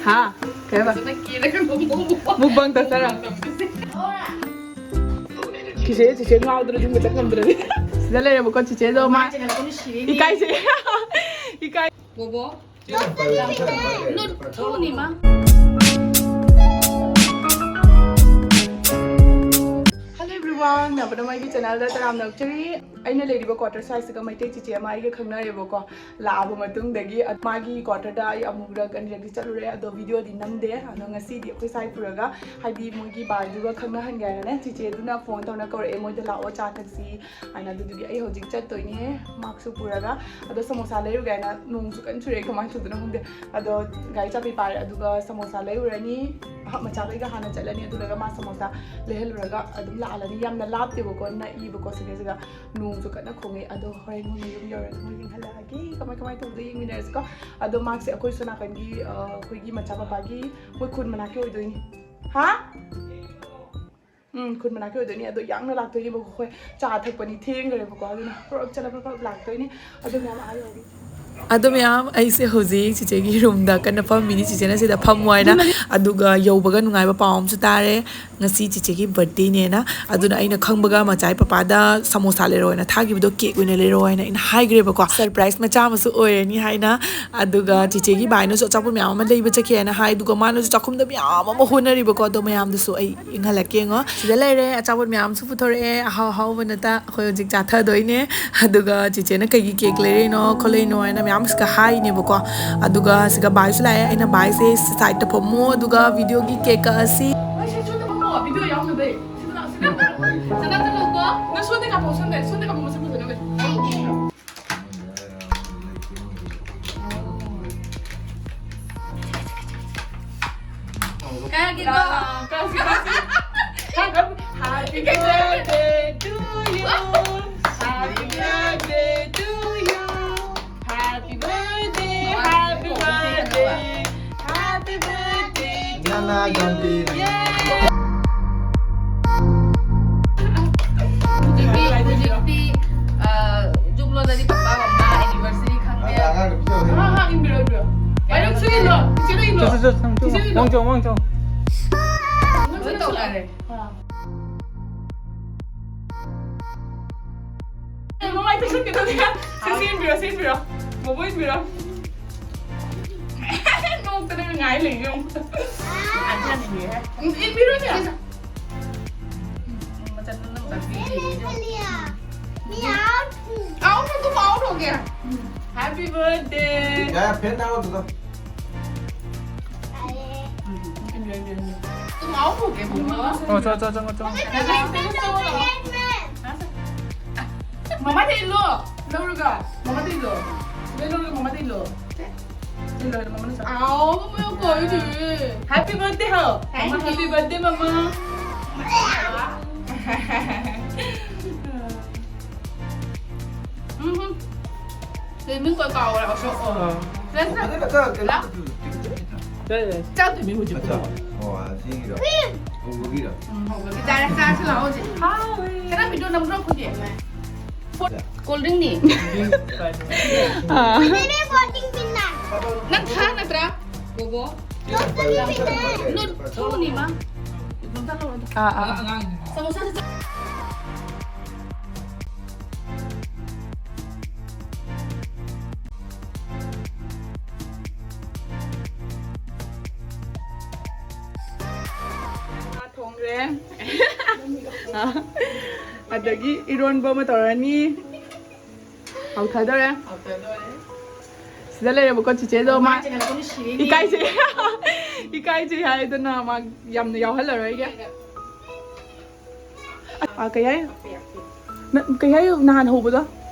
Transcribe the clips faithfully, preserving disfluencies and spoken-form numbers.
ꯍꯥ? ꯀꯩ ꯍꯥꯏꯕ? ꯃꯨꯛꯕꯥꯡ ꯇꯧꯁꯔꯣ? ꯆꯤꯆꯦ, ꯆꯤꯆꯦ ꯉꯥꯎꯗ꯭ꯔꯗꯤ ꯃꯁꯛ ꯉꯝꯗ꯭ꯔꯗꯤ꯫ ꯁꯤꯗ ꯂꯩꯔꯦꯕꯀꯣ ꯆꯤꯆꯦꯗꯣ, ꯃꯥ ꯏꯀꯥꯏꯁꯦ꯫ ꯏꯀꯥꯏ꯫ ꯕꯣꯕꯣ꯫ ꯅꯨꯠ ꯊꯣꯛꯅꯤ ꯃꯥ꯫ Hello everyone, ꯅꯕꯅ ꯃꯥꯒꯤ channelꯗ ꯇꯔꯥꯝꯅ ꯑꯣꯛꯆꯔꯤ꯫ ꯑꯩꯅ ꯂꯩꯔꯤꯕ quarter sizeꯁꯤꯒ ꯃꯩꯇꯩ ꯆꯤꯆꯦ ꯑꯃ ꯑꯩꯒ ꯈꯪꯅꯔꯦꯕꯀꯣ꯫ ꯂꯥꯛꯑꯕ ꯃꯇꯨꯡꯗꯒꯤ ꯃꯥꯒꯤ quarterꯗ ꯑꯩ ꯑꯃꯨꯛꯔꯛ ꯑꯅꯤꯔꯛꯇꯤ ꯆꯠꯂꯨꯔꯦ, ꯑꯗꯣ videoꯗꯤ ꯅꯝꯗꯦ꯫ ꯑꯗꯣ ꯉꯁꯤꯗꯤ ꯑꯩꯈꯣꯏ ꯁ꯭ꯋꯥꯏ ꯄꯨꯔꯒ, ꯍꯥꯏꯗꯤ ꯃꯣꯏꯒꯤ ꯕꯥꯏꯗꯨꯒ ꯈꯪꯅꯍꯟꯒꯦ ꯍꯥꯏꯅꯅꯦ, ꯆꯤꯆꯦꯗꯨꯅ phone ꯇꯧꯅ ꯀꯧꯔꯛꯑꯦ, "ꯃꯣꯏꯗ ꯂꯥꯛꯑꯣ, ꯆꯥ ꯊꯛꯁꯤ" ꯍꯥꯏꯅ꯫ ꯑꯗꯨꯗꯨꯒꯤ ꯑꯩ ꯍꯧꯖꯤꯛ ꯆꯠꯇꯣꯏꯅꯦ, maskꯁꯨ ꯄꯨꯔꯒ꯫ ꯑꯗꯣ ꯁꯃꯣꯁꯥ ꯂꯩꯔꯨꯒꯦ ꯍꯥꯏꯅ, ꯅꯣꯡꯁꯨ ꯀꯟꯅ ꯆꯨꯔꯛꯑꯦ, ꯀꯃꯥꯏꯅ ꯇꯧꯗꯣꯏꯅꯣ ꯈꯪꯗꯦ꯫ ꯑꯗꯣ ꯒꯥꯔꯤ ꯆꯥꯕꯤ ꯄꯥꯏꯔꯦ, ꯑꯗꯨꯒ ꯁꯃꯣꯁꯥ ꯂꯩꯔꯨꯔꯅꯤ꯫ ꯃꯆꯥꯈꯩꯒ ꯍꯥꯟꯅ ꯆꯠꯂꯅꯤ, ꯑꯗꯨꯗꯨꯒ ꯃꯥ ꯁꯃꯣꯁꯥ ꯂꯩꯍꯜꯂꯨꯔꯒ ꯑꯗꯨꯝ ꯂꯥꯛꯍꯜꯂꯅꯤ꯫ ꯌꯥꯝꯅ ꯂꯥꯞꯇꯦꯕꯀꯣ, ꯅꯛꯏꯕꯀꯣ ꯁꯤꯗꯩꯁꯤꯗ꯫ ꯅꯣꯡꯁꯨ ꯀꯟꯅ ꯈꯣꯡꯉꯦ꯫ ꯑꯗꯣ ꯍꯣꯔꯦꯟ ꯃꯣꯏ ꯃꯌꯨꯝ ꯌꯧꯔꯒ ꯃꯣꯏ ꯌꯦꯡꯍꯜꯂꯛꯑꯒꯦ, ꯀꯃꯥꯏ ꯀꯃꯥꯏ ꯇꯧꯕꯗꯣ ꯌꯦꯡꯃꯤꯟꯅꯔꯁꯤꯀꯣ꯫ ꯑꯗꯣ ꯃꯥꯁꯦ ꯑꯩꯈꯣꯏ ꯁꯣꯝ ꯅꯥꯀꯟꯒꯤ, ꯑ, ꯑꯩꯈꯣꯏꯒꯤ ꯃꯆꯥ ꯄꯄꯥꯒꯤ ꯃꯣꯏ ꯈꯨꯟ ꯃꯅꯥꯛꯀꯤ ꯑꯣꯏꯗꯣꯏꯅꯤ꯫ ꯍꯥ? ꯎꯝ, ꯈꯨꯟ ꯃꯅꯥꯛꯀꯤ ꯑꯣꯏꯗꯣꯏꯅꯤ꯫ ꯑꯗꯣ ꯌꯥꯡꯅ ꯂꯥꯛꯇꯣꯏꯅꯦꯕꯀꯣ꯫ ꯑꯩꯈꯣꯏ ꯆꯥ ꯊꯛꯄꯅꯤ, ꯊꯦꯡꯈ꯭ꯔꯦꯕꯀꯣ, ꯑꯗꯨꯅ ꯄ꯭ꯔꯞ ꯆꯠꯂ ꯄ꯭ꯔꯞ ꯄ꯭ꯔꯞ ꯂꯥꯛꯇꯣꯏꯅꯤ꯫ ꯑꯗꯣ ꯃꯌꯥꯝ ꯑꯥ ꯌꯧꯔꯦ꯫ ꯑꯗꯣ ꯃꯌꯥꯝ, ꯑꯩꯁꯦ ꯍꯧꯖꯤꯛ ꯆꯤꯆꯦꯒꯤ roomꯗ ꯀꯟꯅ ꯐꯝꯃꯤꯅꯤ꯫ ꯆꯤꯆꯦꯅ ꯁꯤꯗ ꯐꯝꯃꯣ ꯍꯥꯏꯅ꯫ ꯑꯗꯨꯒ ꯌꯧꯕꯒ ꯅꯨꯡꯉꯥꯏꯕ ꯄꯥꯎ ꯑꯃꯁꯨ ꯇꯥꯔꯦ꯫ ꯉꯁꯤ ꯆꯤꯆꯦꯒꯤ birthdayꯅꯦꯅ꯫ ꯑꯗꯨꯅ ꯑꯩꯅ ꯈꯪꯕꯒ ꯃꯆꯥꯏ ꯄꯄꯥꯗ ꯁꯃꯣꯁꯥ ꯂꯩꯔꯛꯑꯣꯅ ꯊꯥꯈꯤꯕꯗꯣ cake ꯑꯣꯏꯅ ꯂꯩꯔꯛꯑꯣ ꯍꯥꯏꯅ ꯑꯩꯅ ꯍꯥꯏꯈ꯭ꯔꯦꯕꯀꯣ꯫ Surprise ꯃꯆꯥ ꯑꯃꯁꯨ ꯑꯣꯏꯔꯅꯤ ꯍꯥꯏꯅ꯫ ꯑꯗꯨꯒ ꯆꯤꯆꯦꯒꯤ ꯕꯥꯏꯅꯁꯨ ꯑꯆꯥꯄꯣꯠ ꯃꯌꯥꯝ ꯑꯃ ꯂꯩꯕ ꯆꯠꯈꯤ ꯍꯥꯏꯅ ꯍꯥꯏ꯫ ꯑꯗꯨꯒ ꯃꯥꯅꯁꯨ ꯆꯥꯛꯈꯨꯝꯗ ꯃꯌꯥꯝ ꯑꯃ ꯍꯣꯠꯅꯔꯤꯕꯀꯣ꯫ ꯑꯗꯣ ꯃꯌꯥꯝꯗꯨꯁꯨ ꯑꯩ ꯌꯦꯡꯍꯜꯂꯛꯀꯦ ꯌꯦꯡꯉꯣ꯫ ꯁꯤꯗ ꯂꯩꯔꯦ, ꯑꯆꯥꯄꯣꯠ ꯃꯌꯥꯝꯁꯨ ꯄꯨꯊꯣꯔꯛꯑꯦ, ꯑꯍꯥꯎ ꯑꯍꯥꯎꯕ ꯅꯠꯇ꯫ ꯑꯩꯈꯣꯏ ꯍꯧꯖꯤꯛ ꯆꯥꯊꯗꯣꯏꯅꯦ꯫ ꯑꯗꯨꯒ ꯆꯤꯆꯦꯅ ꯀꯩꯒꯤ cake ꯂꯩꯔꯛꯏꯅꯣ ꯈꯣꯠꯂꯛꯏꯅꯣ ꯍꯥꯏꯅ ꯃꯌꯥꯝ ꯁꯤꯒ ꯍꯥꯏꯅꯦꯕꯀꯣ꯫ ꯑꯗꯨꯒ ꯁꯤꯒ ꯕꯥꯏꯁꯨ ꯂꯥꯛꯑꯦ꯫ ꯑꯩꯅ, "ꯕꯥꯏꯁꯦ sideꯇ ꯐꯝꯃꯣ, ꯑꯗꯨꯒ videoꯒꯤ cake ꯀꯛꯑꯁꯤ"꯫ ꯁꯤ ꯁꯣꯝꯗ ꯐꯝꯃꯣ, video ꯌꯥꯎꯅꯕ꯫ ꯁꯤꯗ ꯂꯥꯛꯑꯣ, ꯁꯤꯗ꯫ ꯁꯅꯥ ꯆꯠꯂꯨꯀꯣ꯫ ꯅꯪ ꯁꯣꯝꯗ ꯀꯥꯞꯄꯣ, ꯁꯣꯝꯗ, ꯁꯣꯝꯗ ꯀꯥꯞꯄꯣ, ꯃꯁꯛ ꯐꯖꯅꯕ꯫ ꯀꯥꯏꯔꯛꯀꯦꯀꯣ꯫ ꯀꯥꯎꯁꯤ, ꯀꯥꯎꯁꯤ꯫ Happy birthday to you. Happy birthday to you. Happy birthday, happy birthday. Happy birthday to you. ꯅꯅꯥ ꯒꯝꯚꯤꯔ꯫ ꯍꯧꯖꯤꯛꯇꯤ, ꯍꯧꯖꯤꯛꯇꯤ, ꯑ, ꯖꯨꯛꯂꯣꯗꯗꯤ ꯄꯄꯥ ꯃꯃꯥ anniversary ꯈꯪꯗꯦ꯫ ꯑꯉꯥꯡ ꯅꯨꯄꯤ ꯇꯧꯔꯦ꯫ ꯍꯥ, ꯍꯥ, ꯏꯟꯕꯤꯔꯣ, ꯏꯟꯕꯤꯔꯣ꯫ ꯆꯪ, ꯆꯪ, ꯆꯪ, ꯆꯪ, ꯆꯪ꯫ ꯂꯣꯏ ꯇꯧꯅꯔꯦ꯫ ꯃꯃꯥꯏ ꯇꯩꯁꯟꯒꯦ ꯇꯧꯅꯤ꯫ ꯁꯤ, ꯁꯤ ꯏꯟꯕꯤꯔꯣ, ꯁꯤ ꯏꯟꯕꯤꯔꯣ꯫ ꯕꯣꯕꯣ ꯏꯟꯕꯤꯔꯣ꯫ ꯅꯣꯛꯇꯅ ꯉꯥꯏ ꯂꯩ ꯌꯦꯡꯉꯨ꯫ ꯏꯟꯕꯤꯔꯣꯅꯦ꯫ ꯃꯆꯠ ꯅꯪ ꯆꯠꯄꯤꯔꯤꯁꯦ꯫ ꯌꯦꯡꯉꯨ꯫ Out, तुम out हो गया। Happy birthday। क्या है? फिर ना हो तो। तुम out हो गए, मम्मा। 어, 저, 저, 저, 저. मम्मा दे लो। लौड़गा। मम्मा दे लो। ले लौड़गा, मम्मा दे लो। ले लो, मम्मा ने आओ, मम्मा को कह दे। Happy birthday हो। Thank you। Mamma, happy birthday, मम्मा। हम्म। ꯁꯤ ꯃꯤꯡ ꯀꯣꯏ ꯀꯥꯎꯔꯦ, ꯑꯁꯣꯛ꯫ ꯑꯥ꯫ ꯐꯖꯅ ꯀꯩꯅꯣ ꯇꯧ-, ꯀꯩꯅꯣ ꯂꯥꯎ꯫ ꯇꯧ-, ꯌꯥꯔꯦ, ꯌꯥꯔꯦ꯫ ꯆꯥꯗꯣꯏꯅꯦ ꯍꯧꯖꯤꯛ꯫ ꯑꯠꯆꯥ꯫ ꯑꯣ, ꯑꯁꯤꯒꯤꯔꯣ? ꯎꯝ꯫ ꯍꯧꯕꯒꯤꯔꯣ? ꯎꯝ, ꯍꯧꯕꯒꯤ꯫ ꯆꯥꯔꯦ, ꯆꯥꯔꯁꯤ ꯂꯥꯛꯑꯣ ꯍꯧꯖꯤꯛ꯫ ꯍꯥꯎꯋꯦ꯫ ꯈꯔ video ꯅꯝꯕ꯭ꯔꯣ ꯑꯩꯈꯣꯏꯒꯤ? ꯆꯥ꯫ Cold drink ꯅꯤ꯫ ꯑꯥ꯫ मेरे बोटिंग पिन है। ꯅꯪ ꯊꯥ ꯅꯠꯇ꯭ꯔꯥ? ꯕꯣꯕꯣ꯫ दोस्तों की पिन है। ꯅꯨ-, ꯊꯨꯅꯤ ꯃꯥ꯫ ꯑꯥ, ꯑꯥ꯫ ꯁꯃꯣꯁꯥꯁꯦ ꯆꯥ-, ꯉꯥ ꯊꯣꯡꯈ꯭ꯔꯦ꯫ ꯑꯗꯒꯤ ꯏꯔꯣꯟꯕ ꯑꯃ ꯇꯧꯔꯅꯤ꯫ ꯍꯥꯎꯊꯗꯧꯔꯦ꯫ ꯍꯥꯎꯊꯗꯧꯔꯦ꯫ ꯁꯤꯗ ꯂꯩꯔꯦꯕꯀꯣ ꯆꯤꯆꯦꯗꯣ, ꯃꯥ ꯃꯃꯥꯏꯁꯦ ꯉꯥꯛꯇꯪ ꯁꯤꯔꯦꯅꯦ꯫ ꯏꯀꯥꯏꯖꯩ꯫ ꯏꯀꯥꯏꯖꯩ ꯍꯥꯏꯗꯅ ꯃꯥ ꯌꯥꯝꯅ ꯌꯥꯎꯍꯜꯂꯔꯣꯏꯒꯦ꯫ ꯑ, ꯀꯩ ꯍꯥꯏ? ꯅ-, ꯀꯩ ꯍꯥꯏ ꯅꯍꯥꯟ ꯍꯧꯕꯗꯣ?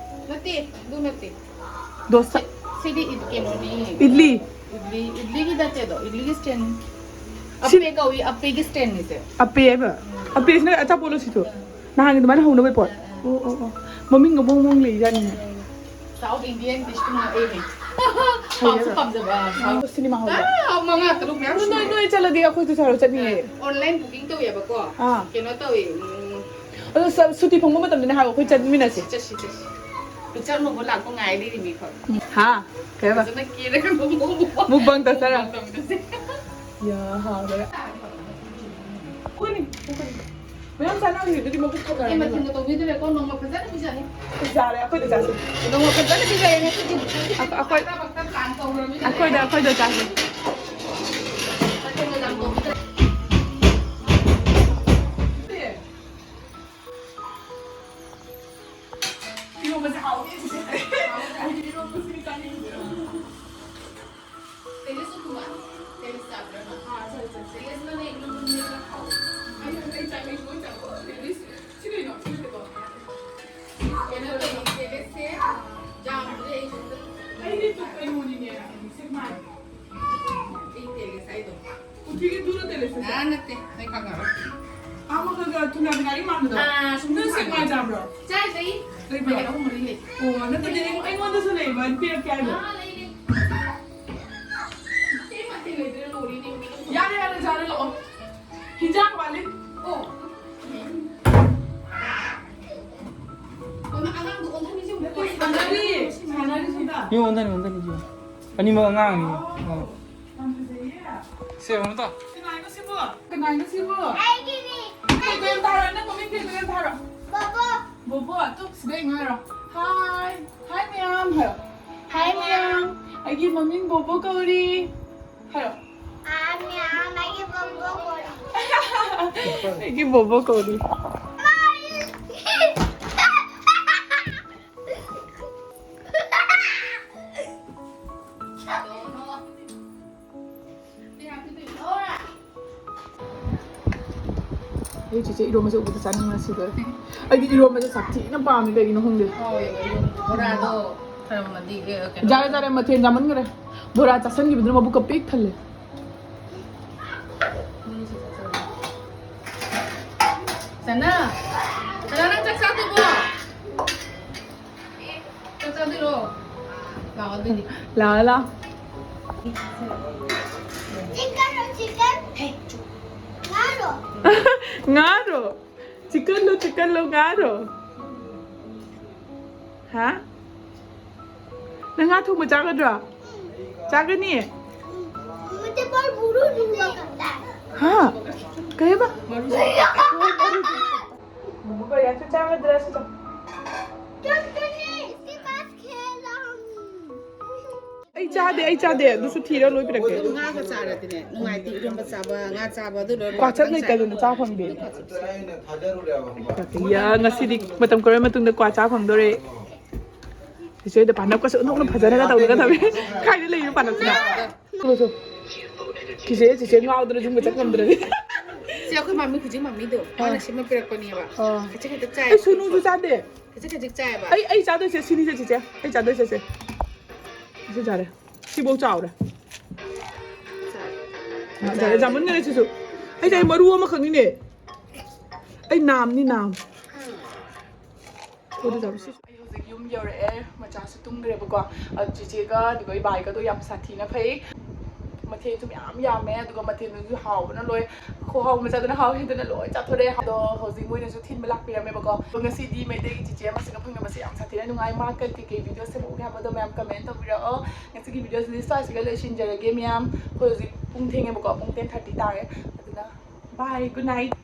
ꯅꯠꯇꯦ, ꯑꯗꯨ ꯅꯠꯇꯦ꯫ ꯗꯣꯁꯥ꯫ ꯁꯤꯗꯤ ꯏꯗ-, ꯀꯩꯅꯣꯅꯤ꯫ ꯏꯗꯂꯤ꯫ ꯏꯗꯂꯤ, ꯏꯗꯂꯤꯒꯤ ꯅꯠꯇꯦ ꯑꯗꯣ, ꯏꯗꯂꯤꯒꯤ stand꯫ ꯁꯤ ꯑꯞꯄꯦ ꯀꯧꯏ, ꯑꯞꯄꯦꯒꯤ standꯅꯤꯁꯦ꯫ ꯑꯞꯄꯦ ꯍꯥꯏꯕ? ꯑꯞꯄꯦꯁꯤꯅ ꯑꯆꯥꯄꯣꯠꯂꯣ ꯁꯤꯁꯨ? ꯅꯍꯥꯟꯒꯤ ꯑꯗꯨꯃꯥꯏꯅ ꯍꯧꯅꯕ ꯄꯣꯠ? ꯑꯣ, ꯑꯣ, ꯑꯣ꯫ ꯃꯃꯤꯡꯒ ꯃꯑꯣꯡ ꯃꯑꯣꯡ ꯂꯩꯖꯥꯠꯅꯤꯅꯦ꯫ South Indian dish ꯇꯨ ꯉꯥꯛꯑꯦꯅꯦ꯫ ꯍꯥꯎꯁꯨ ꯄꯥꯝꯖꯕ꯫ ꯁꯤꯅꯦꯃꯥ ꯍꯣꯜꯗ꯫ ꯑꯥ, ꯃꯉꯥ ꯇꯔꯨꯛ ꯃꯌꯥꯝ ꯅꯣꯏ, ꯁꯨꯔꯦ꯫ ꯅꯣꯏ ꯆꯠꯂꯗꯤ ꯑꯩꯈꯣꯏꯁꯨ ꯁꯥꯔꯨ ꯆꯠꯅꯤꯡꯉꯦ꯫ Online booking ꯇꯧꯋꯦꯕꯀꯣ꯫ ꯑꯥ꯫ ꯀꯩꯅꯣ ꯇꯧꯋꯦ, ꯎꯝ꯫ ꯑꯗꯣ ꯁ-, ꯁꯨꯇꯤ ꯐꯪꯕ ꯃꯇꯝꯗꯅꯦ ꯍꯥꯏꯕ, ꯑꯩꯈꯣꯏ ꯆꯠꯃꯤꯟꯅꯁꯦ꯫ ꯆꯠꯁꯤ, ꯆꯠꯁꯤ꯫ Picture ꯃꯣꯃꯣ ꯂꯥꯛꯄ ꯉꯥꯏ ꯂꯩꯔꯤꯃꯤ ꯑꯩꯈꯣꯏ꯫ ꯎꯝ꯫ ꯍꯥ? ꯀꯩ ꯍꯥꯏꯕ? ꯐꯖꯅ ꯀꯦꯔꯒ ꯃꯣꯃꯣ ꯃꯣꯃꯣ꯫ Mukbang ꯇꯧꯁꯤꯔꯥ? Mukbang ꯇꯧꯁꯤ꯫ ꯌꯥ, ꯍꯥꯎꯔꯦ꯫ ꯀꯣꯅꯤ, ꯀꯣꯅꯤ꯫ ꯃꯌꯥꯝ ꯆꯥꯅꯕꯤꯗꯨꯗꯤ ꯃꯕꯨꯛ ꯑꯩ ꯐꯖꯔꯦ꯫ ꯃꯊꯦꯜꯒ ꯇꯧꯕꯤꯗ꯭ꯔꯦꯀꯣ, ꯅꯣꯡꯃ ꯐꯖꯅ ꯄꯤꯖꯅꯤ꯫ ꯌꯥꯔꯦ, ꯑꯩꯈꯣꯏꯗ ꯆꯥꯁꯤ꯫ ꯅꯣꯡꯃ ꯐꯖꯅ ꯄꯤꯖꯩꯌꯦ ꯉꯁꯤꯗꯤ꯫ ꯑꯩꯈꯣꯏ, ꯆꯥꯕ ꯈꯛꯇ plan ꯇꯧꯔꯕꯅꯤꯅ꯫ ꯑꯩꯈꯣꯏꯗ, ꯑꯩꯈꯣꯏꯗ ꯆꯥꯁꯤ꯫ ꯃꯊꯦꯜꯒ ꯌꯥꯝ ꯇꯧꯕꯤꯗ꯭ꯔꯦ꯫ ꯏꯔꯣꯝꯕꯁꯦ ꯍꯥꯎꯋꯦ, ꯆꯤꯆꯦ꯫ ꯑꯩꯗꯤ ꯏꯔꯣꯝꯕꯁꯤꯗꯤ ꯆꯥꯅꯤꯡꯗꯦ꯫ ꯇꯦꯔꯦꯁꯁꯨ ꯊꯨꯝꯕ? ꯇꯦꯔꯦꯁ ꯆꯥꯕ꯭ꯔꯥ ꯅꯪ? ꯑꯥ, ꯆꯥꯏ, ꯆꯥꯏ꯫ ꯇꯦꯔꯦꯁꯅꯅꯦ, ꯏꯔꯣꯟꯕ ꯃꯦꯠꯄ ꯍꯥꯎꯋꯦ꯫ ꯑꯩ, ꯑꯩ ꯆꯥꯏ, ꯑꯩ ꯂꯣꯏ ꯆꯥꯏ꯫ ꯇꯦꯔꯦꯁ, ꯁꯤ ꯀꯩꯅꯣ? ꯁꯤ ꯅꯠꯇꯦꯀꯣ? ꯀꯩꯅꯣ ꯇꯧꯋꯤ, ꯇꯦꯔꯦꯁꯁꯦ ꯖꯥꯝꯗꯨꯗꯤ ꯑꯩ ꯁꯨꯝ ꯑꯩꯗꯤ ꯀꯩꯅꯣꯅꯤꯅꯦ, ꯁꯦꯛꯃꯥꯏ꯫ ꯑꯩ ꯇꯦꯔꯦꯁ ꯍꯥꯏꯗꯣ꯫ ꯄꯨꯈ꯭ꯔꯤꯒꯤ ꯗꯨꯔ ꯇꯦꯔꯦꯁ ꯍꯥꯏꯗꯣ꯫ ꯑꯥ, ꯅꯠꯇꯦ, ꯑꯩ ꯈꯪꯉꯔꯣꯏ꯫ ꯑꯥ, ꯃꯈꯜꯒ ꯊꯨꯝꯌꯥꯛꯄꯤ ꯉꯥꯔꯤ ꯃꯥꯟꯕꯗꯣ꯫ ꯑꯥ, ꯁꯨꯝ ꯅꯣꯏ ꯊꯥꯡꯉꯦ꯫ ꯁꯦꯛꯃꯥꯏ ꯆꯥꯕ꯭ꯔꯣ? ꯆꯥꯏ, ꯆꯥꯏ꯫ ꯂꯩꯕ꯭ꯔꯣ? ꯂꯩ, ꯑꯍꯨꯝ ꯃꯔꯤ ꯂꯩ꯫ ꯑꯣ, ꯅꯠꯇꯦ, ꯑꯩꯉꯣꯟꯗꯁꯨ ꯂꯩꯕ, ꯑꯩ ꯄꯤꯔꯛꯀꯦ ꯍꯥꯏꯕ꯫ ꯑꯥ, ꯂꯩ, ꯂꯩ꯫ ꯌꯥꯔꯦ, ꯌꯥꯔꯦ, ꯌꯥꯔꯦ, ꯂꯥꯛꯑꯣ꯫ ꯍꯤꯟꯖꯥꯡ ꯋꯥꯠꯂꯤ꯫ ꯑꯣ꯫ ꯁꯥꯟꯅꯔꯤ, ꯁꯥꯟꯅꯔꯤ ꯁꯤꯗ꯫ ꯌꯦꯡꯉꯣ, ꯑꯣꯟꯊꯅꯤ, ꯑꯣꯟꯊꯅꯤ, ꯌꯦꯡꯉꯣ꯫ ꯑꯅꯤꯃꯛ ꯑꯉꯥꯡꯅꯤ꯫ ꯑꯣ꯫ ꯁꯦ, ꯑꯃꯨꯛ ꯇꯧ꯫ ꯀꯅꯥꯅꯣ ꯁꯤꯕꯣ? ꯀꯅꯥꯅꯣ ꯁꯤꯕꯣ? ꯑꯩꯒꯤꯅꯤ꯫ ꯀꯩꯅꯣ ꯊꯥꯔꯣ, ꯅꯪ ꯃꯃꯤꯡ ꯀꯩꯅꯣ ꯊꯥꯔꯣ꯫ ꯕꯣꯕꯣ꯫ ꯕꯣꯕꯣ, ꯑꯗꯨ ꯁꯤꯗ ꯌꯦꯡꯉꯣ ꯍꯥꯏꯔꯣ꯫ ꯍꯥꯏ꯫ ꯍꯥꯏ ꯃꯌꯥꯝ ꯍꯥꯏꯔꯣ꯫ ꯍꯥꯏ ꯃꯌꯥꯝ꯫ ꯑꯩꯒꯤ ꯃꯃꯤꯡ ꯕꯣꯕꯣ ꯀꯧꯔꯤ꯫ ꯍꯥꯏꯔꯣ꯫ ꯍꯥꯏ ꯃꯌꯥꯝ, ꯑꯩꯒꯤ ꯕꯣꯕꯣ ꯀꯧꯔꯤ꯫ ꯑꯩꯒꯤ ꯕꯣꯕꯣ ꯀꯧꯔꯤ꯫ ꯑꯩ ꯆꯤꯆꯦ ꯏꯔꯣꯝꯕꯁꯦ ꯎꯕꯗ ꯆꯥꯅꯤꯡꯕꯅ ꯁꯤꯗꯣꯔꯦ꯫ ꯑꯩꯗꯤ ꯏꯔꯣꯝꯕꯁꯦ ꯁꯥꯊꯤꯅ ꯄꯥꯝꯃꯦ, ꯀꯩꯒꯤꯅꯣ ꯈꯪꯗꯦ꯫ ꯍꯥꯎꯋꯦ, ꯕꯣꯔꯥꯗꯣ ꯊꯝꯃꯗꯤ, ꯑꯦ, ꯀꯩꯅꯣ ꯌꯥꯔꯦ, ꯌꯥꯔꯦ, ꯃꯊꯦꯜ ꯌꯥꯝꯃꯟꯈ꯭ꯔꯦ꯫ ꯕꯣꯔꯥ ꯆꯥꯁꯟꯈꯤꯕꯗꯨꯅ ꯃꯕꯨꯛꯀ ꯄꯤꯛ ꯊꯜꯂꯦ꯫ ꯆꯅꯥ, ꯆꯅꯥ, ꯅꯪ ꯆꯥꯛ ꯆꯥꯗ꯭ꯔꯤꯕꯣ? ꯆꯥꯛ ꯆꯥꯗꯣꯏꯔꯣ? ꯂꯥꯛꯑꯣ ꯑꯗꯨꯗꯤ꯫ ꯂꯥꯛꯑꯣ, ꯂꯥꯛꯑꯣ꯫ ꯆꯤꯛꯀꯟꯂꯣ, ꯆꯤꯛꯀꯟ? ꯉꯥꯔꯣ? ꯉꯥꯔꯣ? ꯆꯤꯛꯀꯟꯂꯣ, ꯆꯤꯛꯀꯟꯂꯣ, ꯉꯥꯔꯣ? ꯍꯥ? ꯅꯪ ꯉꯥ ꯊꯣꯡꯕ ꯆꯥꯒꯗ꯭ꯔꯣ? ꯆꯥꯒꯅꯤ? ꯍꯥ? ꯀꯩꯕ? ꯃꯔꯨ ꯀꯌꯥꯁꯨ ꯆꯥꯒꯗ꯭ꯔꯥ ꯁꯤꯗ? ꯑꯩ ꯆꯥꯗꯦ, ꯑꯩ ꯆꯥꯗꯦ꯫ ꯑꯗꯨꯁꯨ ꯊꯤꯔ ꯂꯣꯏ ꯄꯤꯔꯛꯀꯦ꯫ ꯉꯥꯒ ꯆꯥꯔꯗꯤꯅꯦ ꯅꯨꯡꯉꯥꯏꯇꯦ꯫ ꯏꯔꯣꯟꯕ ꯆꯥꯕ, ꯉꯥ ꯆꯥꯕ, ꯑꯗꯨ ꯂꯣꯏ ꯀ꯭ꯋꯥꯆꯠ ꯂꯩꯇꯗꯅ ꯆꯥ ꯐꯪꯗꯦ꯫ ꯌꯥ, ꯉꯁꯤꯗꯤ ꯃꯇꯝ ꯀꯨꯏꯔꯕ ꯃꯇꯨꯡꯗ ꯀ꯭ꯋꯥ ꯆꯥ ꯐꯪꯗꯣꯔꯦ꯫ ꯆꯤꯆꯦ ꯍꯣꯏꯗ ꯄꯥꯟꯅꯞꯀꯁꯨ ꯑꯣꯟꯊꯣꯛꯅ ꯐꯖꯅꯒ ꯇꯧꯔꯒ ꯊꯝꯃꯦ꯫ ꯀꯥꯏꯗ ꯂꯩꯔꯤꯅꯣ ꯄꯥꯟꯅꯞꯁꯤꯅ? ꯆꯠꯂꯣ ꯆꯣ꯫ ꯆꯤꯆꯦ, ꯆꯤꯆꯦ ꯉꯥꯎꯗꯅ ꯌꯨꯝꯒ ꯆꯠ ꯉꯝꯗ꯭ꯔꯗꯤ꯫ ꯁꯤ ꯑꯩꯈꯣꯏ ꯃꯃꯤ ꯍꯧꯖꯤꯛ ꯃꯃꯤꯗꯣ ꯃꯥꯅ ꯁꯦꯝꯃ ꯄꯤꯔꯛꯄꯅꯦꯕ꯫ ꯑꯥ꯫ ꯈꯖꯤꯛ ꯈꯖꯤꯛ ꯆꯥꯏ꯫ ꯑꯩ ꯁꯨꯅꯨꯁꯨ ꯆꯥꯗꯦ꯫ ꯈꯖꯤꯛ ꯈꯖꯤꯛ ꯆꯥꯏꯕ꯫ ꯑꯩ, ꯑꯩ ꯆꯥꯗꯣꯏꯁꯦ ꯁꯤꯅꯤꯁꯦ ꯆꯤꯆꯦ꯫ ꯑꯩ ꯆꯥꯗꯣꯏꯁꯦ ꯁꯦ꯫ ꯁꯤ ꯆꯥꯔꯦ꯫ ꯁꯤꯐꯧ ꯆꯥꯎꯔꯦ꯫ ꯆꯥꯔꯦ꯫ ꯆꯥꯔꯦ, ꯆꯥꯃꯟꯈꯔꯦ ꯁꯤꯁꯨ꯫ ꯑꯩꯁꯦ ꯑꯩ ꯃꯔꯨ ꯑꯃꯈꯛꯅꯤꯅꯦ꯫ ꯑꯩ ꯅꯥꯝꯅꯤ, ꯅꯥꯝ꯫ ꯊꯣꯏꯗ ꯆꯥꯔꯨꯁꯤ꯫ ꯑꯩ ꯍꯧꯖꯤꯛ ꯌꯨꯝ ꯌꯧꯔꯛꯑꯦ, ꯃꯆꯥꯁꯨ ꯇꯨꯝꯈ꯭ꯔꯦꯕꯀꯣ꯫ ꯑꯗꯨ ꯆꯤꯆꯦꯒ ꯑꯗꯨꯒ ꯏꯕꯥꯏꯒꯗꯣ ꯌꯥꯝ ꯁꯥꯊꯤꯅ ꯐꯩ꯫ ꯃꯊꯦꯜꯁꯨ ꯃꯌꯥꯝ ꯌꯥꯝꯃꯦ, ꯑꯗꯨꯒ ꯃꯊꯦꯜꯗꯨꯁꯨ ꯍꯥꯎꯕꯅ ꯂꯣꯏ, ꯈꯨꯍꯥꯎ ꯃꯆꯥꯗꯨꯅ ꯍꯥꯎ ꯍꯦꯟꯗꯅ ꯂꯣꯏ ꯆꯥꯊꯣꯔꯛꯑꯦ꯫ ꯑꯗꯣ ꯍꯧꯖꯤꯛ ꯃꯣꯏꯅꯁꯨ ꯊꯤꯟꯕ ꯂꯥꯛꯄꯤꯔꯝꯃꯦꯕꯀꯣ꯫ ꯑꯗꯣ ꯉꯁꯤꯗꯤ ꯃꯩꯇꯩꯒꯤ ꯆꯤꯆꯦ ꯑꯃꯁꯤꯒ ꯐꯪꯅꯕꯁꯦ ꯌꯥꯝ ꯁꯥꯊꯤꯅ ꯅꯨꯡꯉꯥꯏ꯫ ꯃꯥ ꯀꯩ ꯀꯩ ꯀꯩ ꯚꯤꯗꯤꯑꯣ ꯁꯦꯝꯃꯛꯎꯒꯦ ꯍꯥꯏꯕꯗꯣ ꯃꯌꯥꯝ ꯀꯃꯦꯟ ꯇꯧꯕꯤꯔꯛꯑꯣ꯫ ꯉꯁꯤꯒꯤ ꯚꯤꯗꯤꯑꯣꯁꯤꯗꯤ ꯁ꯭ꯋꯥꯏꯁꯤꯒ ꯂꯣꯏꯁꯤꯟꯖꯔꯒꯦ ꯃꯌꯥꯝ꯫ ꯑꯩꯈꯣꯏ ꯍꯧꯖꯤꯛ ꯄꯨꯡ ꯊꯦꯡꯉꯦꯕꯀꯣ, ꯄꯨꯡ ten thirty ꯇꯥꯔꯦ꯫ ꯑꯗꯨꯅ bye, good night꯫